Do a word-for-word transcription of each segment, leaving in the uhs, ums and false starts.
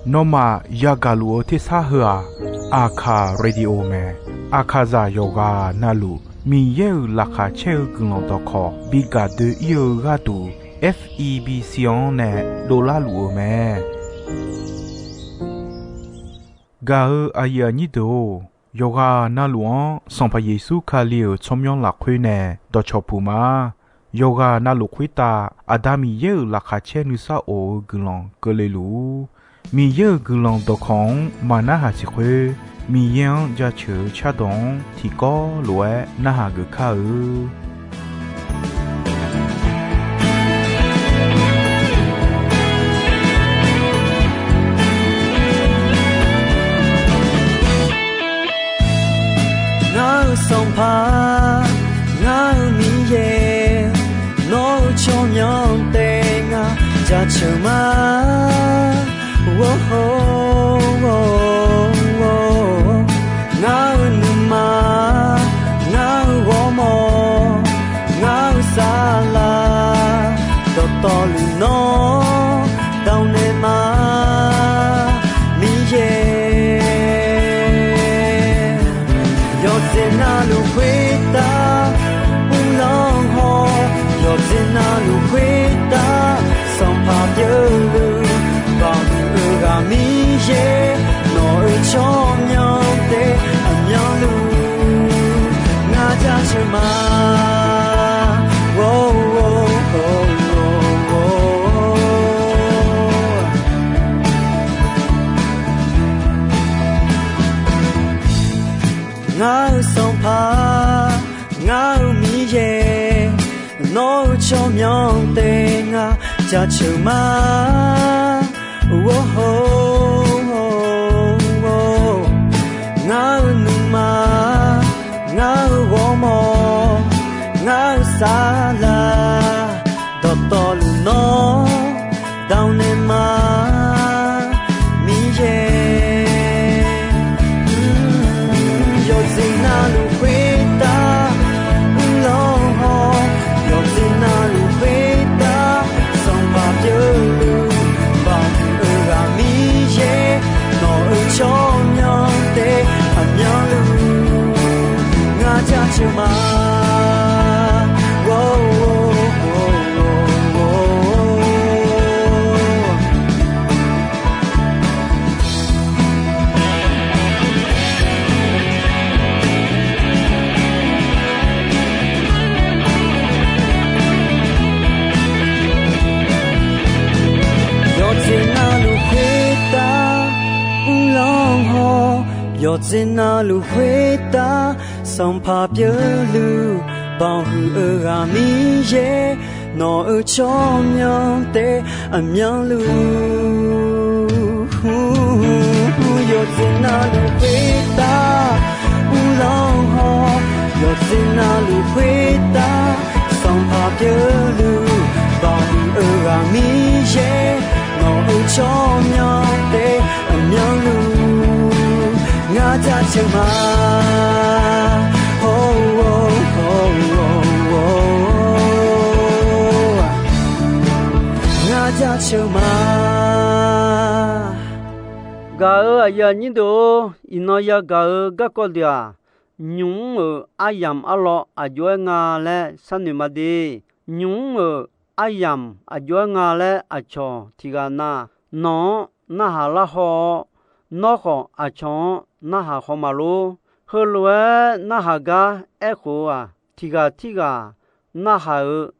Nawmaf yagaq luf-eu tersar heu-aq, Aqkaq Radio mae. Aqkaqzaq yawqghaq navluf Miqyaer-euq laqkhaq caer-eu guiqlanq dawqkawq bi gaq doe-ir-eu gharduq, F E B C-anr nae dovlar luf-eu mae. Gaq-eu aqyuif aqnyir deuq-or, yawqghaq navluf-anr Sanqpaq Yeqsur Kali-euq tsawrmyanr lafkhoer nae dawqcawq puq ma. Yawqghaq navluf khoertav Aqda Miqyaer-euq laqkhaq caer nuisar of-eu guiqlanq keuvle luf-ur. Miqyaer-euq guiqlanq dawqkawq-anr maqnarhaq siq khoer, Miqyaer-anr jaceuq-eu cardawq-anr tiqkawv lof-aer narhaq geuf kar-eu. Ngar-eu Sanqpaq, ngar-eu Miqyaer, nawr-eu tsawrmyanr taef ngaq jaceuq ma. Ngar-eu nuima, ngar-eu ghawrmawr, ngar-eu saflar, dawqtawvluf nawr dav naeq ma, Miqyaer. Yawqjeq navluf khoertav uvlanr haw, yawqjeq navluf khoertav Sanqpaq pyeufluf, baqhuiq-eu ghaq Miqyaer, nawq-euq tsawrmyanr taef aqmyanluf ngar jaceuq ma. Ngar-eu Sanqpaq, ngar-eu Miqyaer, nawr-eu tsawrmyanr taef ngaq jaceuq ma. Ngar-eu nuima, ngar-eu ghawrmawr, ngar-eu saflar, dawqtawvluf nawr dav naeq ma, Miqyaer. Yawqjeq navluf khoertav uvlanr haw, yawqjeq navluf khoertav Sanqpaq pyeufluf, baqhuiq-eu ghaq Miqyaer, nawq-euq tsawrmyanr taef aqmyanluf ngar jaceuq ma. Yawqjeq navluf khoertav uvlanr haw, yawqjeq navluf khoertav Sanqpaq pyeufluf, baqhuiq-eu ghaq Miqyaer, nawq-euq tsawrmyanr taef aqmyanluf. Yawqjeq navluf khoertav uvlanr haw, yawqjeq navluf khoertav Sanqpaq pyeufluf, baqhuiq-eu ghaq Miqyaer, nawq-euq tsawrmyanr taef aqmyanluf ngar jaceuq ma. Ngar jaceuq ma. Gaq-eu aqyuif aqnyir deuq-or, iqnan yagaq-eu garkawv deuq-aq, nymq mr-euq aryamq arlawr aqjox-aer nga laer sharnoeq ma de. Nymq mr-euq aryamq aqjox-aer nga laer aqcawq tiq ghaq na, nawq-anr narhaq lar haw-awr, nawr khawf aqcawq-anr narhaq haw ma lor. Heulof-aer narhaq gar aerkhof-eu-aq, tiq ghaq tirghaq narhaq-euq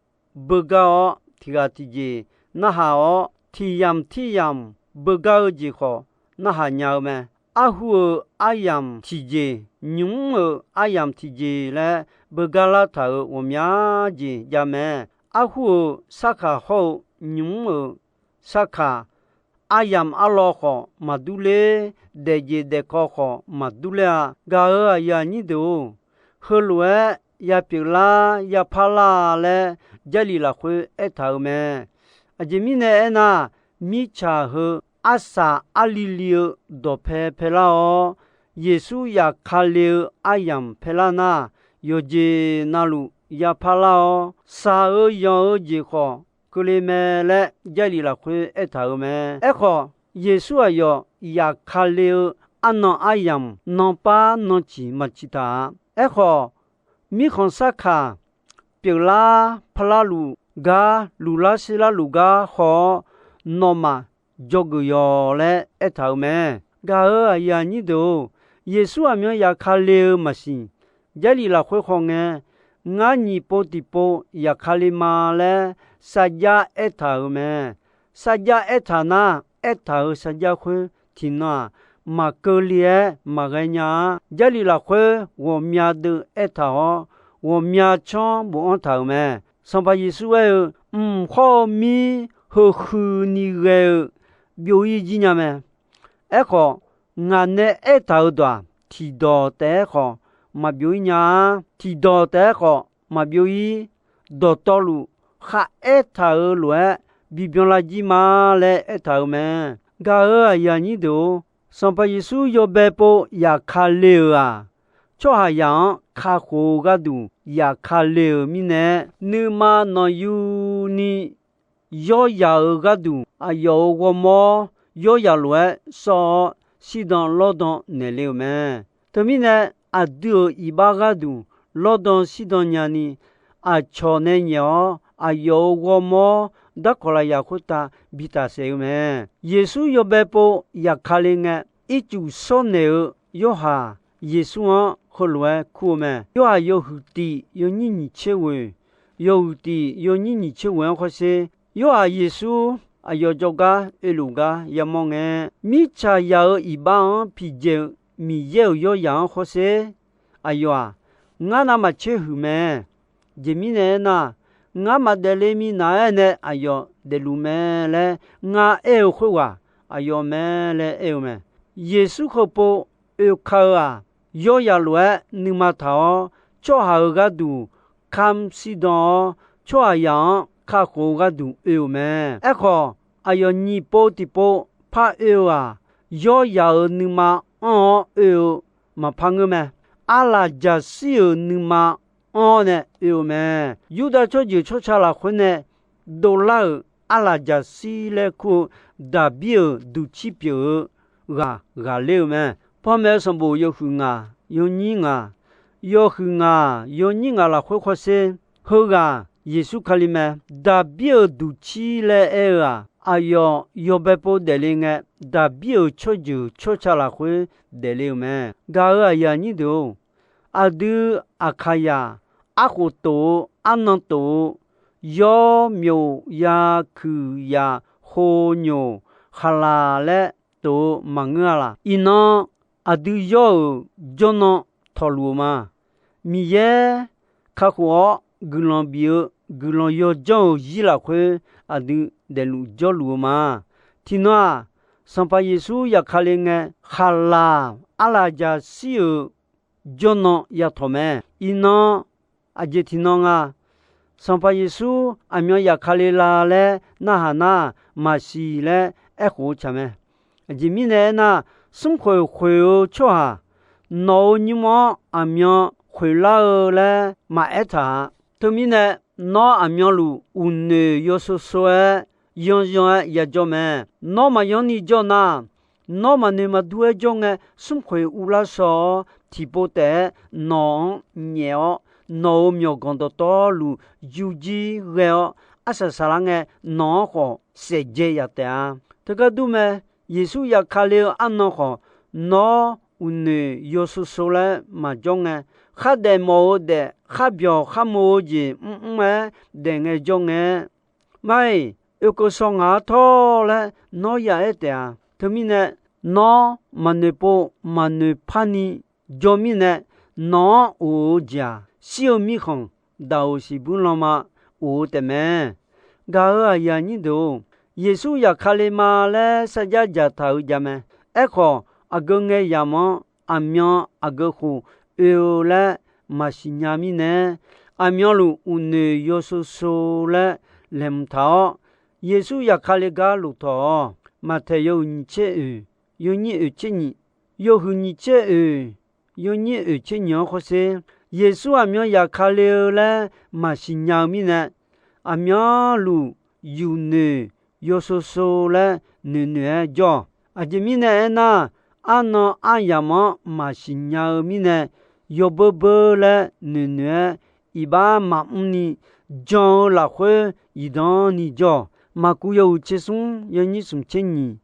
beugar-awr, tiq ghaq tiqjeq narhaq-awr, tiq yamq tiryanq beugar-eu jeq khawf narhaq nya-eu mae. Arhu-euq aryamq tiqjeq, nymq mr-euq aryamq tiqjeq laer beugar lar taq-euq ghawqmya jeq jav mae. Arhu-euq sarkaq hawr-eu nymq mr-euq sarkaq, aryamq arlawr khawf maqdur ler, daefjeq daefkawv khawf maqdur ler-a. Gaq-eu aqyuif aqnyir deuq-or, heulof-aer yapyeuf lar yapar lar laer Jarlif lafkhoer aertaq-euq mae. Aqjeq mirnae aernar, mirtsaq heu arsaq arli li-eu dawqpae paelar-awr, Yeqsur yaf Kali-eu aryamq paelar nar, yawqjeq navluf yapar lar-awr, shaq-eu yanq-eu jeq khawf keuvle mae laer Jarlif lafkhoer aertaq-euq mae. Aerkhawf, Yeqsur aqyawf yaf kale-eu arnan aryamq nanpar nan ciq maqciq taq-a. Aerkhawf, mirkhanq sarkaq pyeuflar parlar luf gar, luflar serlar luf gar haw-awr, nawmaf dzawgeuf yawq laer aertaq-euq mae. Gaq-euq aqyuif aqnyir deuq-or, Yeqsur aqmyan yaf kale-eu maqsiq. Jarlif lafkhoer khawf ngae, ngar nyiq pov tiqpov yaf kale ma laer sarjax aertaq-euq mae. Sarjax aertaq nar, aertaq-euq sarjax khoer tiqnan-aq, maqkeuvle-aer maqghae nya-a. Jarlif lafkhoer ghawqmya deuv aertaq-awr, ghawqmya canr bofanr taq-euq mae. Sanqpaq Yeqsur aer-eu, mq khawr-eu mir heu huini ghae-eu byov-ir jir nya mae. Aerkhawf, ngaq nae aertaq-euq dawq-aq, tiqdawq taef-aer khawf maqbyov-ir nya-a. Tiqdawq taef-aer khawf maqbyov-ir. Dawqtawvluf kharaer taq-euq lof-aer bibyan lar jir ma laer aertaq-euq mae. Gaq-euq aqyuif aqnyir deuq-or, Sanqpaq Yeqsur yawbae pov yaf kale-euq-aq, tsawrhaqzaq-anr kakhof-eu gharduq yaf kale-euq mirnae, nuima nanqyuni yawryaq-euq gharduq aqyawf-euq ghawrmawr yawryaq lof-aer sawr-awr, shirdan lawrdan naeqle-euq mae. Teumirnae, aqdui-euq iqbax gharduq lawrdan shirdan nyani, aqcawq nae nyaef-awr aqyawf-euq ghawrmawr darkawq lafyaq khoertav bitaf saef-eu mae. Yeqsur yawbae pov yaf kale ngae, ircuf shawrnaeq-eu Yorhaq Yeqsur-anr heulof-aer kur-eu mae. Yorhaq yawhuiq tiq yawnyir nyiq tser ghoeq, yawhuiq tiq yawnyir nyiq tser ghoeq-anr hawsher. Yorhaq Yeqsur aqyawf jawrgar oeluf gar yamawr ngae, mirtsaq yaq-euq iqbax-anr piqdzae-eu Miqyaer-euq yawryaq-anr hawsher. Aqyawf-aq, ngar navmaqtser huiq mae. Aqjeq mirnae aernar, ngar maqdaefle minav-aer nae aqyawf daefluf mae laer ngar aer-eu khoerghaq aqyawf mae laer aer-eu mae. Yeqsur heupov oeka-eu-aq, yawryaq lof-aer nuima taq-awr, tsawrhaq-euq gharduq kamq shirdan-awr, tsawrhaqzaq-anr kakhof-eu gharduq oe-euq mae. Aerkhawf, aqyawf nyiq pov tiqpov par oe-eu-aq, yawryaq-euq nuima anr-awr oe-eu maqpar ngeur mae. Arlaqjaqshir-euq nuima anr-awr nae oe-eu mae. Yurdav tsawrjeuq tsawrca lafkhoer nae dovlar-euq arlaqjaqshir laer kur-eu Daqbir-euq duqcir pyeuf-eu ghaq ghaqler-eu mae. Panmaeq-eu sanqbof yawhuiq ngaq, yawnyir ngaq, yawhuiq ngaq, yawnyir ngaq lafkhoer hawsher. Heughaq Yeqsur Kali mae. Daqbir-euq duqcir laer aer-eu-aq, aqyawf yawbae pov daefle ngae, Daqbir-euq tsawrjeuq tsawrca lafkhoer daefle-euq mae. Gaq-euq aqyuif aqnyir deuq-or, aqdui Aqkaqyaq arkhof tof-eu, arnan tof-eu, yawr, myoq, ya, kuiq, yaq, ho, nyoq, khaqlaq laer tof-eu maqngeur-a laq. Iqnan aqdui yawr-euq jawrnan tawqluf-eu ma. Miqyaer kakhof-awr guiqlanq bif-eu guiqlanq yawdzanr-euq zir lafkhoer aqdui daefluf jawrluf-eu ma. Tiqnan-aq, Sanqpaq Yeqsur yaf kale ngae, khaqlaq arlaqjaqshir-euq jawrnan yatawq mae. Iqnan aqjeq tiqnan nga. Sanqpaq Yeqsur aqmyan yaf kale la laer narhaq nar, maqsiq laer aerkhof-eu tsaq mae. Aqjeq mirnae aernar, smrkhoeq khoeq-eu tsawrhaq nawq-euq nymr-anr aqmyan khoeqlar-eu laer maqaer taq-a. Teumirnae, nawr aqmyanluf uqnoeq yawshawr shawr-aer yanyan-aer yajawr mae. Nawr maqyanr ni jawr nar, nawr maqnoeq maqdur-aer jawr ngae, smrkhoeq uvlar shaw-awr tiqpov taef-aer nawq-anr nyaef-awr, nawq-euq myawqganq dawqtawvluf yurjir ghae-awr, arsaq saqlar ngae, nawq-anr khawf saefdzae yaf taef-a. Teugar dur mae. Yeqsur yaf kale-eu arnan khawf, nawr uqnoeq yawshawr shawr laer maqjawr ngae, khardaef mawf-eu daef, kharbyawq kharmo-eu jeq mrmr-aer daef ngaejawr ngae, mar-iq, oekeuv shaw ngaq-anr tawr laer nawr ya aer taef-a. Teumirnae, nawr maqnoeq pov maqnoeq parni jawr mirnae, nawq-anr of-eu jeq-aq, shir-eu mirkhanq, daq-euq siqbuir lanma of-eu taefmae. Gaq-euq aqyuif aqnyir deuq-or, Yeqsur yaf kale ma laer sarjax dzaqtaq-euq jav mae. Aerkhawf, aqgeu ngae yamq-anr aqmyan aqgeu khof oe-eu laer maqsiq nya mirnae, aqmyanluf uqnoeq yawshawr shawr laer laeqhmq taq-awr, Yeqsur yaf kale gar lof tawq-awq. Maqtaeq yawhuiq nyiq tser oeq, yawnyir oeq tser nyiq, yawhuiq nyiq tser oeq, yawnyir oeq tser nyiq-anr hawsher. Yeqsur aqmyan yaf kale-eu laer maqsiq nya-eu mirnae, aqmyanluf yuqnoeq yawshov shov laer noeqnoeq-aer jawr-awq. Aqjeq mirnae aernar, arnan aryamq-anr maqsiq nya-eu mirnae, yawbeur beur laer noeqnoeq-aer iqbax maqmr ni, jan-eu lafkhoer zifdan ni jawr-awq. Maqkuv yawhuiq tser smr yawnyir smq tser nyiq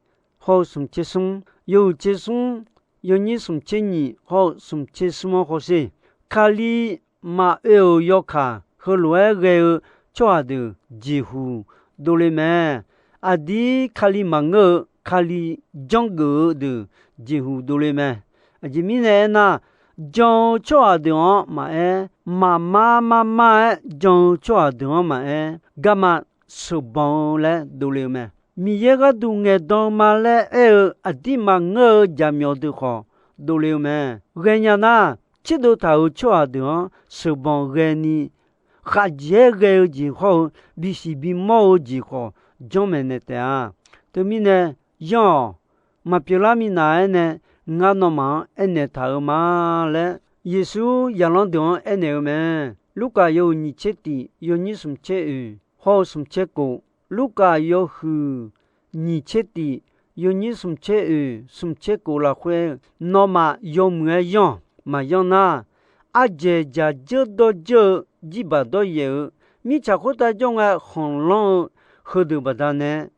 hawr-eu smq tser smr, yawhuiq tser smr yawnyir smq tser nyiq hawr-eu smq tser smr-anr hawsher. Kali maqoe-euq yawkaq heulof-aer ghae-eu tsawrhaq deuq jeqhuq dovle mae. Aqdir Kali maqngeur-eu, Kali janrgeuf-eu deuq jeqhuq dovle mae. Aqjeq mirnae aernar, jan-eu tsawrhaq deuq-anr maqaer, maqmar marmar-aer jan-eu tsawrhaq deuq-anr maqaer, garma sheuqbanq-eu laer dovle-eu mae. Miqyaer gharduq ngaeqdan ma laer aer-eu aqdir maqngeur-eu jaqmyawf deuq khawf dovle-eu mae. Ghaenya nar, tserdov taq-euq tsawrhaq deuq-anr sheuqbanq ghaeni, khaqjeq-aer ghae-eu jeq hawr-eu bisiq bimawr-eu jeq khawf janrmaeq naeq taef-a. Teumirnae, yanr-awq. Maqpyeuflar minav-aer nae ngar nawmaf-anr aernaeq taq-euq ma laer, Yeqsur zaqlanr deuq-anr aernaeq-eu mae. Lurkaf yawhuiq nyiq tser tif yawnyir smq tser oeq hawr-eu smq tser kof, Lurkaf yawhuiq nyiq tser tif yawnyir smq tser oeq smq tser kof lafkhoer, nawmaf yawmuiq-aer yanr-awq. Maqyanr nar, ardzaeq dzaq dzeur dawr dzeur-eu jirbaq dawryaef-eu, mirtsaq khoertav jawr ngae khanqlanr-eu heudeuq baqdanae,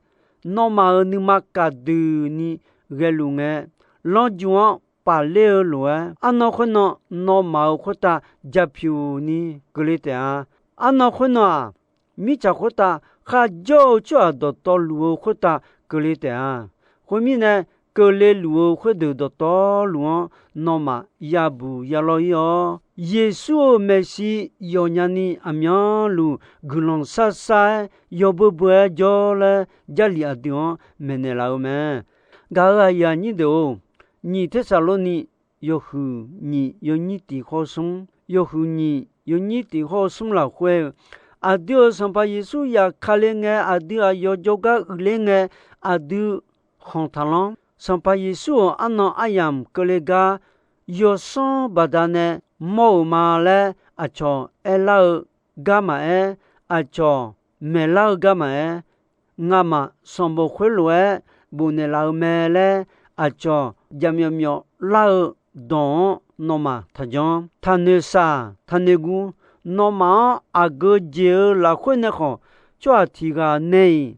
nawmaf-euq nuima kaqduiq ni ghaeluf ngae, lanrju-anr pafler-eu lof-aer, arnan khoernan nawmaf-euq khoertav japyuq ni keuvle taef-a. Arnan khoernan-aq, mirtsaq khoertav kharjawr-eu tsawrhaq dawqtawvluf-eu khoertav keuvle taef-a. Khoermirnae, keuvle luf-eu khoerdeuq dawqtawvluf-anr nawmaf yabuq yalawr ir-awr, Yeqsur-euq maeqshi yawfnya ni aqmyanluf guiqlanq shar shar-aer yawbeur beur-aer jawr laer, Jarlif aqdui-anr maeqnaeq laf-eu mae. Gaq-euq aqyuif aqnyir deuq-or, nyiq Tersaqlorni yawhuiq nyiq yawnyir tiq khawr smr, yawhuiq nyiq yawnyir tiq khawr smr lafkhoer-eu, aqdui-euq Sanqpaq Yeqsur yaf kale ngae, aqdui aqyawf jawrgar uiqler ngae, aqdui khanq taqlanr. Sanqpaq Yeqsur-euq arnan aryamq keuvle gar yawsanr baqdanae mawr-euq ma laer aqcawq aerlar-eu gar maqaer, aqcawq maeqlar-eu gar maqaer, ngamaf sanqbof khoerlof-aer bofnaeq laf-eu mae laer aqcawq jaqmyawf myawf lar-eu dawq-anr nawmaf taqjanr. Taqnoeq shaq taqnoeq guv. Nawmaf-anr aqgeu jeq-eu lafkhoer nae khawf, tsawrhaq tiq ghaq nae-iq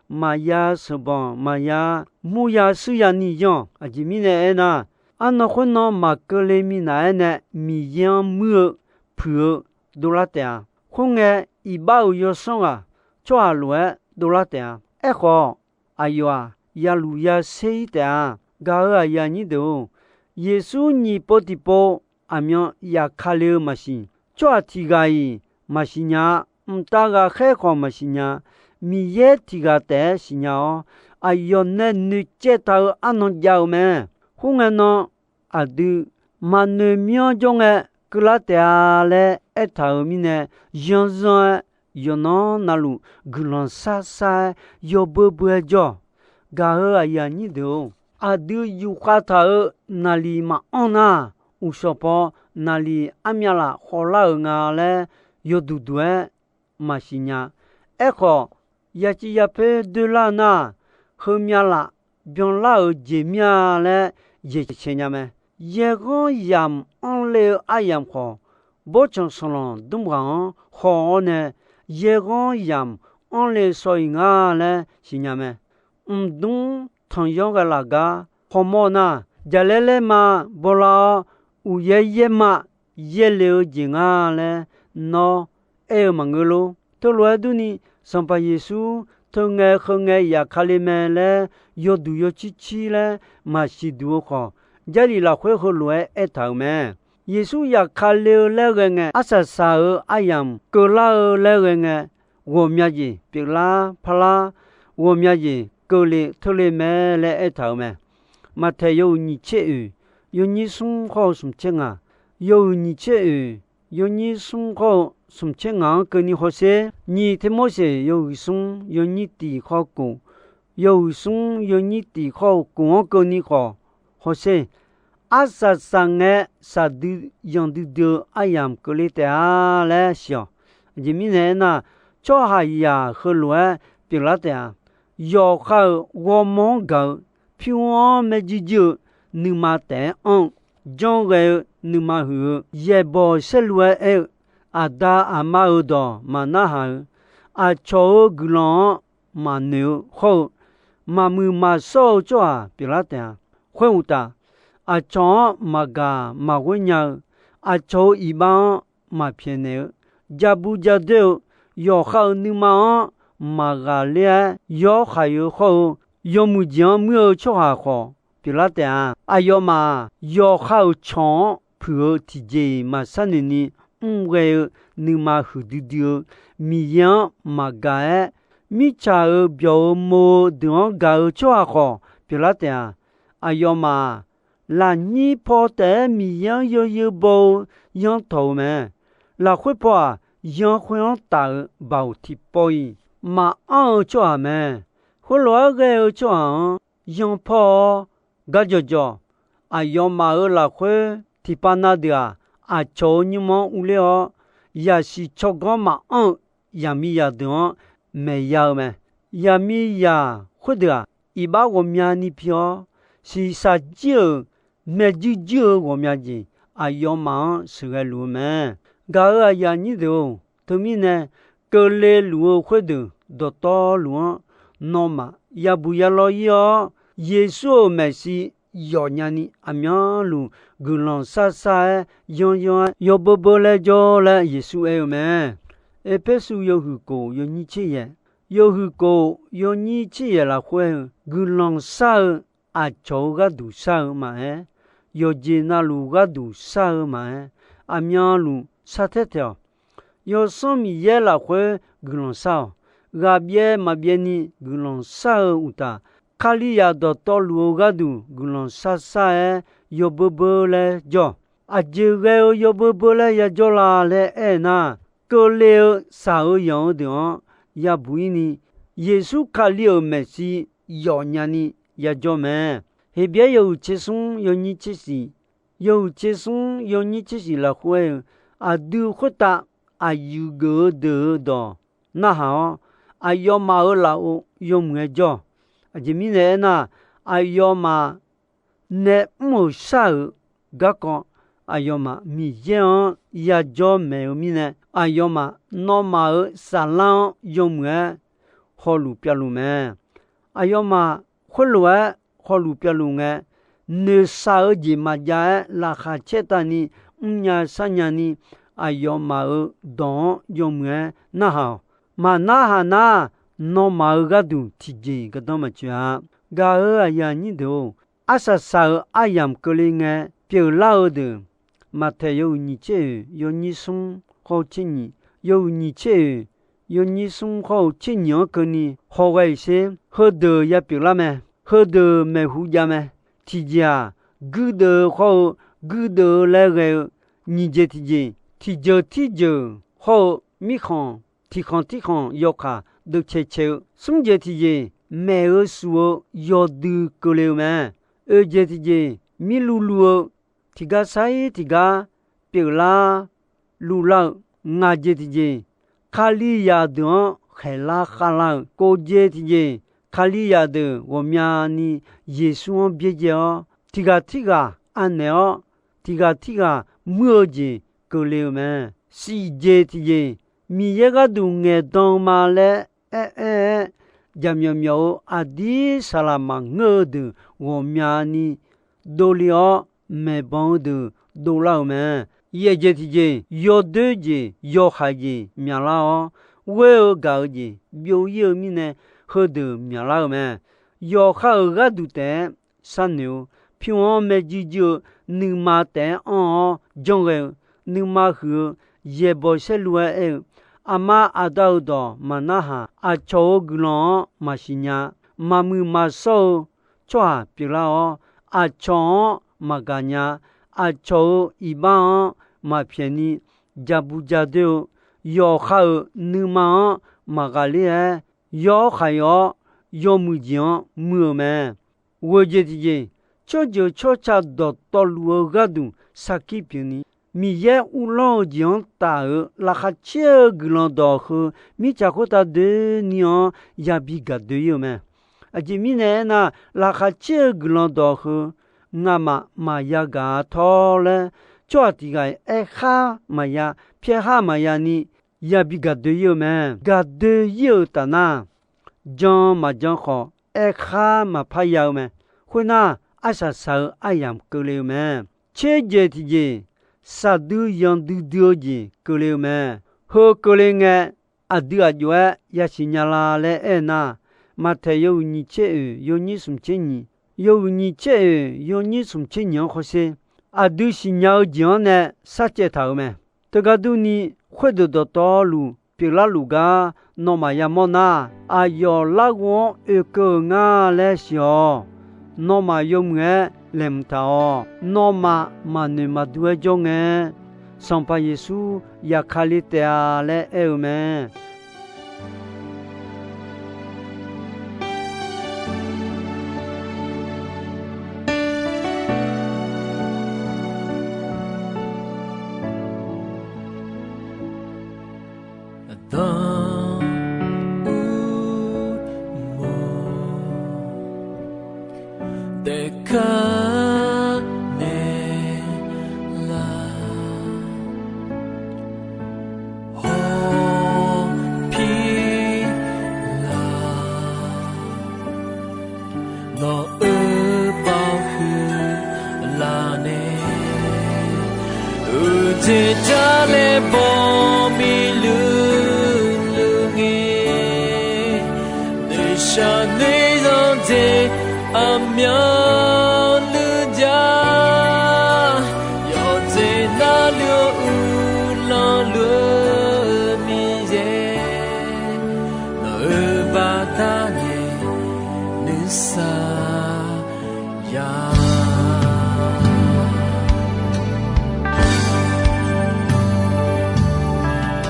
maqya sheuqbanq maqya murya shuirya ni yanr-awq. Aqjeq mirnae aernar, arnan khoernan maqkeuvle minav-aer nae Miqyaer-anr muir-eu puiq-eu dovlar taef-a. Khoerngae, iqbax-euq yawsanr ghaq tsawrhaq lof-aer dovlar taef-a. Aerkhawf, aqyawf-aq, yaluf yaser ir taef-a. Gaq-euq aqyuif aqnyir deuq-or, Yeqsur nyiq pov tiqpov aqmyan yaf kale-eu maqsiq. Tsawrhaq tiq ghaq-iq maqsiq nya-a. Mqtav ghaqkhaer khawf maqsiq nya-a. Miqyaer tiq ghaq taef-aer siqnya-awr, aqyawf nae noeqcaev taq-euq arnan jav-eu mae. Khoerngae nan, aqdui maqnoeq myanr jawr ngae keuvlar taef-a laer aertaq-euq mirnae, zanrzanr-aer yawqnan navluf guiqlanq shar shar-aer yawbeu beu-aer jawr-awq. Gaq-euq aqyuif aqnyir deuq-or, aqdui yufkhav taq-euq naqliq maqanr nar, uqshawq paw naqliq armyav laf khawvlar-euq nga laer yawduq duq-aer maqsiq nya. Aerkhawf, yaciv yapoer doerlar nar, heumyav laf byanlar-euq jeq mir-a laer yaeq cae nya mae. Yaerghanr yamq anr le-eu aryamq khawf, bawrtsanq sanqlanq dmr ghaq-anr haw-awr nae, yaerghanr yamq anr le shaw-iq nga laer siqnya mae. Mqdmr tanqyanr ghae laf gar hawmawr nar, jaqlaer laerma bawlar-awr, uqyaer yaerma yaer le-eu jeq nga laer nawr aer-eu maqngeur lor. Teulof-aer durni, Sanqpaq Yeqsur teu ngae heu ngae yaf kale mae laer yawduq yawcir cir laer maqsiq duq-eu khawf, Jarlif lafkhoer heulof-aer aertaq-euq mae. Yeqsur yaf kale-eu laer ghae ngae, arsaq saq-euq aryamq keuvlar-eu laer ghae ngae, ghawqmya jeq pyeuflar parlar, ghawqmya jeq keuvle teule mae laer aertaq-euq mae. Maqtaeq yawhuiq nyiq tser oeq, yawnyir smr khawr-eu smq tser ngaq, yawhuiq nyiq tser oeq, yawnyir smr khawr-eu smq tser ngaq-anr keuvni hawsher. Nyiq Termorseq yawhuiq smr yawnyir tiq khawr kof, yawhuiq smr yawnyir tiq khawr-eu kof-anr keuvni khawf hawsher. Arsaq saq ngae, saqdui yanq duidui-eu aryamq keuvle taef-a laer siq-awq. Aqjeq mirnae aernar, tsawrhaqzaq heulof-aer pyeuflar taef-a. Yawqha-euq ghawrmawr-anr gaq-eu, pyur-anr maerjuir juir-eu, nuima taef-aer anr-eu, janrghae-eu, nuima huiq-eu, yaeqbawq saerlu-aer aer-eu, aqda aqma-euq dawq maqnarhaq-eu, aqcawq-euq guiqlanq-anr maqnoeq-eu hawr-eu, maqmuiq maqshawr-eu tsawrhaq pyeuflar taef-a. Khoeruqtaf, aqcawq-anr maqgaq maqghoer nya-eu, aqcawq-euq iqbax-anr maqpyaeqnaeq-eu, ja bu ja doer-eu, yawqha-euq nuima-anr maqghaqler-aer yawr khaq-eu hawr-eu, yawmuiq jeq-anr muir-eu tsawrhaq khawf pyeuflar taef-a. Aqyawfmaf-aq, yawqha-euq cawq-anr puiq-eu tiqjeq-iq maqsar noeqni mrghae-eu, nuima huiqdui dui-eu, Miqyaer-anr maqgaq-aer, mirtsaq-euq byawq-euq mo-eu deuq-anr gaq-eu tsawrhaq khawf pyeuflar taef-a. Aqyawfmaf-aq, lafnyir paw taef-aer Miqyaer-anr yawzeu baw-eu yanr tawq-eu mae. Lafkhoer paw-aq, yanr khoer-anr taf-eu baoq tiqpawf-iq maqanr-eu tsawrhaq mae. Khoerlof-aer ghae-eu tsawrhaq-anr yanr paw-awr gar jawqjawq. Aqyawfmaf-euq lafkhoer tiqpav na deuq-aq, aqcawq-euq nymr-anr urler-awr, yaqsiq tsawrganr maqanr-eu yaqmiqzaq deuq-anr maeq ya-eu mae. Yaqmiqzaq khoerdeuq-aq, iqbax ghawqmyani pi-awr, shiqshaq jir-euq maerjuir juir-eu ghawqmya jeq aqyawfmaf-anr sheuqghae luf-eu mae. Gaq-euq aqyuif aqnyir deuq-or, teumirnae keuvle luf-eu khoerdeuq dawqtawvluf-anr nawmaf yabuq yalawr ir-awr, Yeqsur-euq maeqshi yawfnya ni aqmyanluf guiqlanq shar shar-aer yanr yanr-aer yawbeu beu laer jawr laer Yeqsur aer-eu mae. Erpersu yawhuiq kof yawnyir tser yaeq, yawhuiq kof yawnyir tser yaeq lafkhoer aer-eu, guiqlanq shar-eu aqcawq-euq gharduq shar-eu maqaer, yawqjeq navluf gharduq shar-eu maqaer, aqmyanluf shar taer taeq-awq. Yawsanr Miqyaer lafkhoer guiqlanq shar-awq. Ghaqbyaev maqbyaev ni guiqlanq shar-eu uqtaf, Kalizaq dawqtawvluf-eu gharduq guiqlanq shar shar-aer yawbeu beu laer jawr-awq. Aqjeq ghae-eu yawbeu beu laer yajawr la laer aer-eu nar, keuvle-eu shaq-eu yanq-eu deuq-anr yabuq ir ni, Yeqsur Kali-euq maeqshi yawfnya ni yajawr mae. Heqbyaer yawhuiq tser smr yawnyir tser shiq, yawhuiq tser smr yawnyir tser shiq lafkhoer aer-eu, aqdui khoertav aqyuif geuf-eu deuq-eu dawq narhaq-awr, aqyawfmaf-euq lafov yawmuiq-aer jawr-awq. Aqjeq mirnae aernar, aqyawfmaf nae mr-euq shar-euq garkawv, aqyawfmaf Miqyaer-anr yajawr maeq-eu mirnae, aqyawfmaf nawmaf-euq saflar-anr yawmuiq-aer hawluf pyavluf mae. Aqyawfmaf khoerlof-aer hawluf pyavluf ngae, noeqshaq-eu jeq maqjav-aer laqkhaq caertavni mrnya sharnya ni, aqyawfmaf-euq dawq-anr yawmuiq-aer narhaq-awq. Maqnarhaq nar, nawmaf-euq gharduq tiqjeq-iq gardanr maqtsoeq-a. Gaq-euq aqyuif aqnyir deuq-or, arsaq saq-euq aryamq keuvle ngae pyeuflar-eu deuq, Maqtaeq yawhuiq nyiq tser oeq yawnyir smr hawr-eu tser nyiq, yawhuiq nyiq tser oeq yawnyir smr hawr-eu tser nyiq-anr keuvni hawghae-iq sher. Heudeuq ya pyeuflar mae. Heudeuq maeqhu jav mae. Tiqjeq-aq, guirdeuv hawr-eu guirdeuv-eu laer ghae-eu nyiq jeq tiqjeq, tiqjeuq tirjeuq hawr-eu mirkhanq tiqkhanq tirkhanq yawkaq deuvcae cae-eu, smr jeq tiqjeq, maeq-eu suf-eu yawdui keuvle-eu mae. Oeq jeq tiqjeq, mirluv luv-eu tiqgar sar-ir tiqgar pyeuflar luvlar-eu, ngaq jeq tiqjeq, Kalizaq deuq-anr khaeqlar khavlar-eu, kov jeq tiqjeq, Kalizaq deuq ghawqmyani Yeqsur-anr byaerdzae-awr, tiqghaq tirghaq anaeq-awr, tiqghaq tirghaq muir-eu jeq keuvle-eu mae. Shif jeq tiqjeq, Miqyaer gharduq ngaeqdan-eu ma laer aer-aer-aer, jaqmyawf myawf-eu aqdir saqlaq maqngeur-eu deuq ghawqmyani dovle-awr, maeqbanq-eu deuq dovlar-euq mae. Yaeq jeq tiqjeq, yawdoer jeq yawhaiq jeq myaqlar-awr, ghoer-eu gaq-eu jeq byov-ir-eu mirnae, heudeuq myaqlar-eu mae. Yawqha-euq gharduq taef-aer sharnoeq-eu, pyur-anr maerjuir juir-eu, nuima taef-aer anr-awr janrghae-eu, nuima huiq-eu, yaeqbawq saerlu-aer aer-eu, aqma aqda-euq dawq maqnarhaq, aqcawq-euq guiqlanq-anr maqsiq nya, maqmuiq maqshawr-eu tsawrhaq pyeuflar-awr, aqcawq-anr maqgaq nya, aqcawq-euq iqbax-anr maqpyaeq ni, jaqbu jadoer-eu, yawqha-euq nuima-anr maqghaqler-aer, yawr khaq-awr yawmuiq jeq-anr muir-eu mae. Ghoeq jeq tiqjeq, tsawrjeuq tsawrca dawqtawvluf-eu gharduq sarkir pyeufni, Miqyaer uvlanr-eu jeq-anr taf-euq laqkhaq caer-eu guiqlanq dawq heu, mirtsaq khoertav doeni-anr yabi gaq doe-ir-eu mae. Aqjeq mirnae aernar, laqkhaq caer-eu guiqlanq dawq heu, ngamaf maqya gaq-a tawr laer, tsawrhaq tiq ghaq-iq aerkhar maqya, pyaerkhar maqya ni, yabi gaq doe-ir-eu mae. Gaq doe-ir-euq taf nar, jan maqjan khawf, aerkhar maqpar ya-eu mae. Khoernar, arsaq saq-eu aryamq keuvle-eu mae. Tserjeq tiqjeq, saqdui yanqdui dui-eu jeq keuvle-eu mae. Heu keuvle ngae, aqdui aq jov-aer yasiq nya la laer aer-eu nar, Maqtaeq yawhuiq nyiq tser oeq yawnyir smq tser nyiq, yawhuiq nyiq tser oeq yawnyir smq tser nyiq-anr hawsher. Aqdui siqnya-eu jeq-anr nae sarcaev taq-euq mae. Teugar durni, khoerdeuq dawqtawvluf pyeuflar luf gar nawmaf yamawr nar, aqyawf larghov-anr oekeuv-euq nga laer siq-awq. Nawmaf yawmuiq-aer laeqhmq taq-awq. Nawmaf maqnoeq maqdur-aer jawr ngae, Sanqpaq Yeqsur yaqkale taef-a laer aer-eu mae. Aqdan uqmov taef kar naeq lar, hawpir lar, nawq-euq baoq huiq laf nae, uqcif jar laer baw miqluq luq ngae, noeqshaq noeqzanq jeq aqmyanluf jav, yawqjeq navluf-eu uvlanr luf-eu Miqyaer, nawq-euq baqda nae nuisar ya.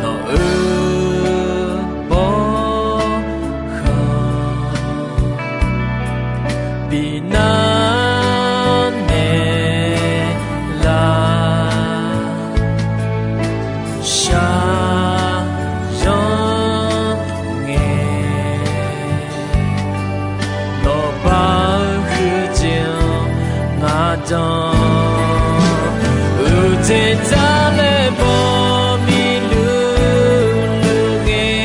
Nawq-euq bawrkhanq binar naeq lar, shaqzanr ngae, nawqbav-eu huiqjeq-anr ngar jan, uqcif jar laer baw miqluq luq ngae,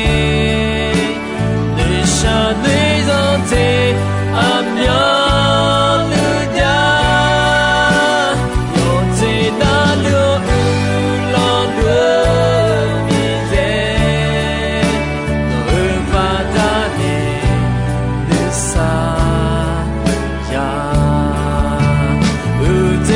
noeqshaq noeqzanq jeq aqmyanluf jav, yawqjeq navluf-eu uvlanr luf-eu Miqyaer, nawq-euq baqda nae nuisar ya. Uqcif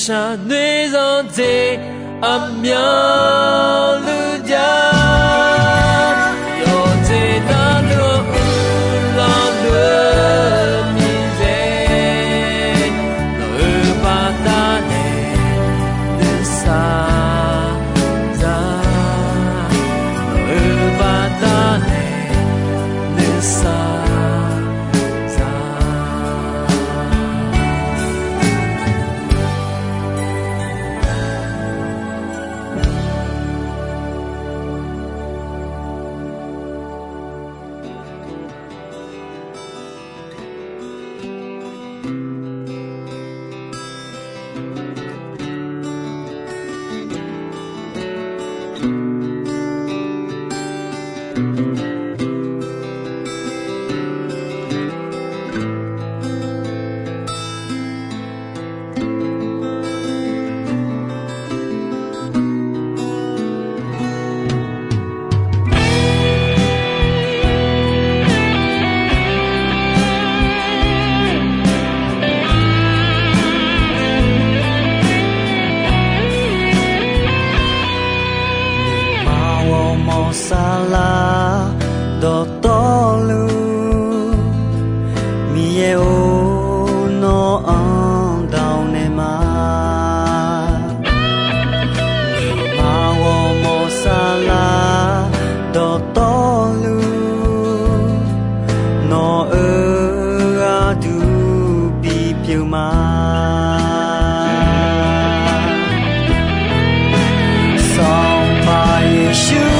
Shaqnoeq zanqdzeq aqmyanluf jav, yawqjeq navluf-anr uiqlanq luf-eu miqyaer, nawq-euq baqdanae nuisar za, nawq-euq baqdanae nuisar za. Nuima-awr mawq saflar dawqtawvluf, Miqyaer-or, nawq-anr dawq naeq ma. Nuima-awr mawq saflar dawqtawvluf, nawq-euq gharduq bipyeuf ma. Sanqpaq Yeqsur-or,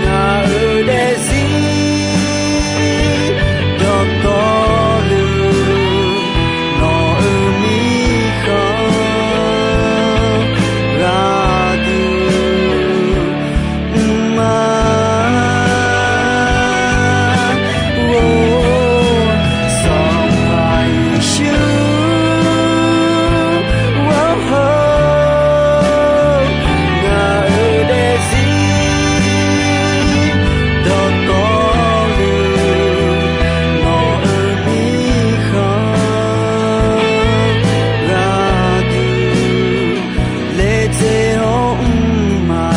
ngaq-euq daefzir dawqtawvluf, nawq-euq mirkhanq gharduq mr-a. Or, Sanqpaq Yeqsur-or, ngaq-euq daefzir dawqtawvluf, nawq-euq mirkhanq gharduq laejae-awr mr-a.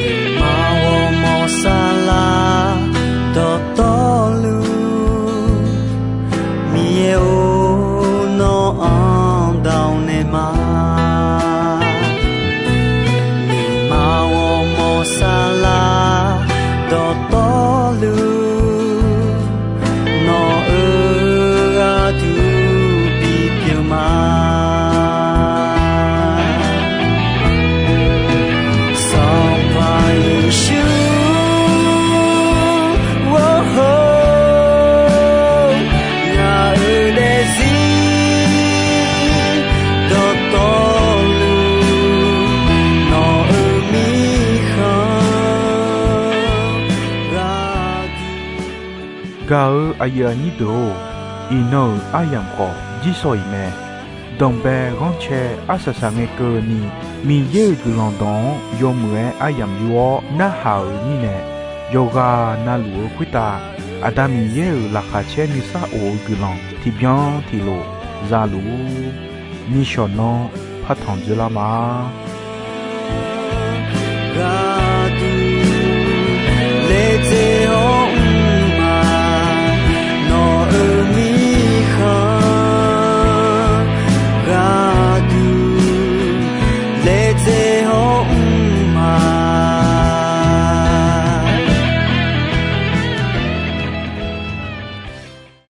Nuima-awr mawq saflar dawqtawvluf, Miqyaer-or, nawq-anr dawq naeq ma. Nuima-awr mawq saflar dawqtawvluf, nawq-euq gharduq bipyeuf ma. Sanqpaq Yeqsur-or, ngaq-euq daefzir dawqtawvluf, nawq-euq mirkhanq gharduq. Gaq-eu aqyuif aqnyir deuq-or, iqnan-euq aryamq khawf jirsawq iq mae. Danqbae ghanrcae arsaq saq ngae keuvni, Miqyaer-euq guiqlanq dawq-anr yawmuiq-aer aryamq yur-awr narhaq-euq mirnae, yawqghaq navluf-eu khoertav Aqda Miqyaer-euq laqkhaq caer nuisar of-eu guiqlanq tiqbyan tiqlof za luf-ur. Nishawq nanr partanq dzoerlar ma.